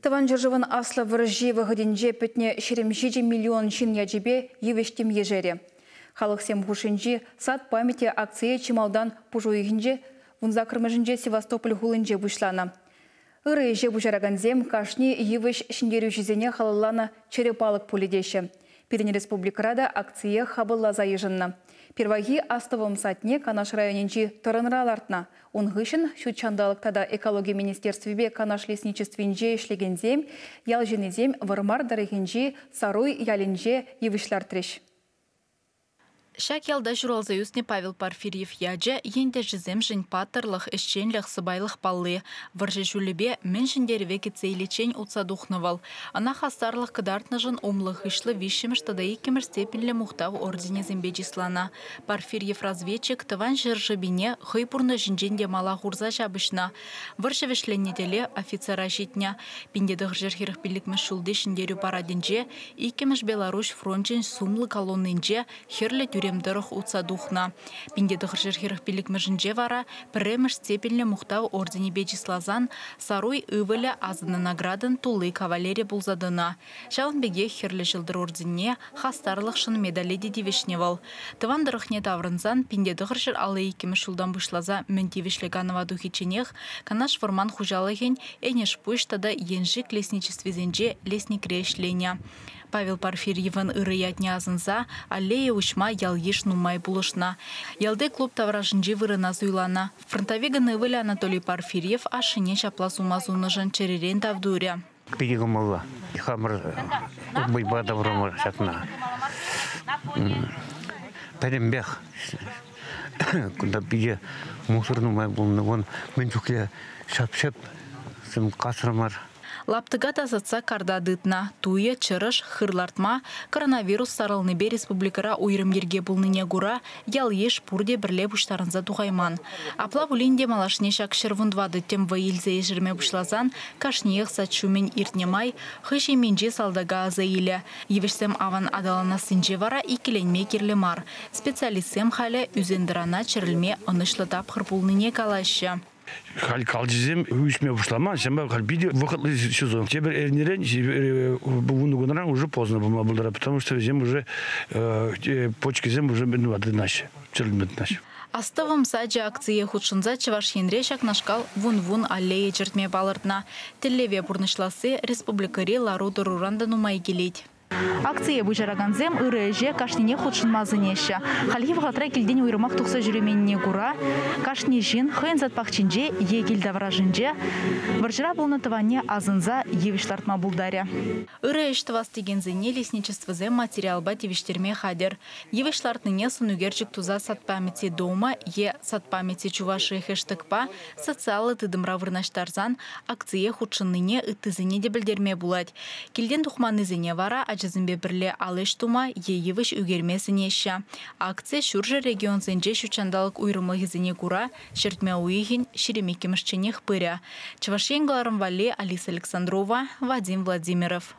Тӑван ҫӗршывӑн Аслӑ вӑрҫи вӑхӑтӗнче пӗтнӗ 27 миллион ҫын ячӗпе йывӑҫ-тӗм ешерӗ. Халӑхсем хушшинчи «Сад памяти» акцие чи малтан пуш уйӑхӗнче 18-мӗшӗнче Севастополь хулинче пуҫланӑ. Ырӑ ӗҫе пуҫаракансем кашни йывӑҫ ҫӗнтерӳҫӗсене халалланӑ чӗрӗ палӑк пулӗ теҫҫӗ. Пирӗн республикӑра та акцие хапӑлласа йышӑннӑ. Пирвайхи астӑвӑм садне Канаш районӗнчи Тӑрӑнра лартнӑ. Ун хыҫҫӑн ҫут ҫанталӑк тата экологи министерствипе Канаш лесничествинче ӗҫлекенсем, ял ҫыннисем Вӑрмар тӑрӑхӗнчи Саруй ялӗнче йывӑҫ лартрӗҫ. Ҫак ялта ҫуралса ӳснӗ Павел Порфирьев ячӗ ентешӗсемшӗн паттӑрлӑх, ӗҫченлӗх, сӑпайлӑх палли. Вӑрҫӑ ҫулӗпе мӗн ҫӗнтерӗве кӗтсе иличчен утса тухнӑ вӑл. Ӑна хастарлӑх кӑтартнӑшӑн умлӑ-хыҫлӑ виҫҫӗмӗш тата иккӗмӗш степеньлӗ Мухтав орденӗсемпе чысланӑ. Порфирьев разведчик тӑван ҫӗршывне хӑй пурнӑҫӗнчен те мала хурса ҫапӑҫнӑ. Вӑрҫӑ вӗҫленнӗ тӗле офицера ҫитнӗ. 1945 ҫулти Ҫӗнтерӳ парадӗнче иккӗмӗш Беларуҫ фрончӗн сумлӑ колоннинче Хӗрлӗ тӳрем тӑрӑх утса тухнӑ. 1945-мӗшӗнче вара пӗрремӗш степеньлӗ Мухтав орденӗпе чысласан Саруй ывӑлӗ асӑннӑ наградӑн тулли кавалерӗ пулса тӑнӑ. Ҫавӑн пекех Хӗрлӗ Ҫӑлтӑр орденне хастарлӑхшӑн медале те тивӗҫнӗ вӑл. Тӑван тӑрӑхне таврӑнсан 1952-мӗш ҫултан пуҫласа мӗн тивӗҫлӗ канӑва тухичченех Канаш вӑрман хуҫалӑхӗн Энӗшпуҫ тата Еншик лесничествисенче лесникре ӗҫленӗ. Павел Порфирьевӑн ырӑ ятне асӑнса аллея уҫма ял-йыш нумай пулӑшнӑ. Ялти клуб таврашӗнчи вырӑна суйланӑ. Фронтовикӑн ывӑлӗ Анатолий Порфирьев ашшӗне ҫапла сума суннӑшӑн чӗререн тав турӗ. Питӗ кӑмӑллӑ. Хамӑр вӑйпа таврӑмӑр ҫакна. Пӗтӗмпех кунта питӗ мусор нумай пулнӑ. Вон мӗн чухлӗ ҫап-ҫап касрӑмӑр. Лаптӑка тасатса карта тытнӑ. Туйӑ, чӑрӑш, хыр лартма коронавирус сарӑлнипе республикӑра уйрӑм йӗрке пулнине кура ял-йыш пурте пӗрле пуҫтарӑнса тухайман. Апла пулин те малашне ҫак 114 тӗм вӑй илсе ешерме пуҫласан кашниех сад ҫумӗн иртнӗ май хӑй ҫемйинчи салтака аса илӗ. Йывӑҫсем аван аталанассинче вара иккӗленме кирлӗ мар. Специалистсем халӗ ӳсен-тӑрана чӗрӗлме ӑнӑҫлӑ тапхӑр пулнине калаҫҫӗ. Халь калчисем ӳсме пуҫламан, ҫавӑнпа халь питӗ вӑхӑтлӑ сезон. Тепӗр эрнерен, вунӑ кунран уже поздно пулма пултарать, потому что вӗсем уже почкисем уже тытӑнаҫҫӗ, чӗрӗлме тытӑнаҫҫӗ. Астӑвӑм сачӗ акцие хутшӑнса Чӑваш Енре ҫакнашкал вун-вун аллея чӗртме палӑртнӑ. Тӗллеве пурнӑҫласси республикӑри лару-тӑруран та нумай килет. Акцие пуҫаракансем ырӑ ӗҫе кашнине хутшӑнма сӗнеҫҫӗ. Хальхи вӑхӑтра килтен уйрӑмах тухса ҫӳременнине кура кашни ҫын хӑйӗн сад пахчинче е кил таврашӗнче вӑрҫӑра пулнӑ тӑванне асӑнса йывӑҫ лартма пултарӗ. Ырӑ ӗҫ тӑвас текенсене лесничествӑсем материалпа тивӗҫтерме хатӗр. Йывӑҫ лартнине сӑнӳкерчӗк туса Сад памяти дома е Сад памяти Чувашии хэштегпа социаллӑ тытӑмра вырнаҫтарсан акцие хутшӑннине ыттисене те пӗлтерме пулать. Килтен тухманнисене вара ачасемпе пӗрле ал ӗҫ тума е йывӑҫ ӳкерме сӗнеҫҫӗ. Акци ҫурҫӗр регионсенче ҫутҫанталӑк уйрӑмлӑхӗсене кура ҫӗртме уйӑхӗн 22-мӗшченех пырӗ. Чӑваш Ен кӑларӑм валли Алиса Александрова, Вадим Владимиров.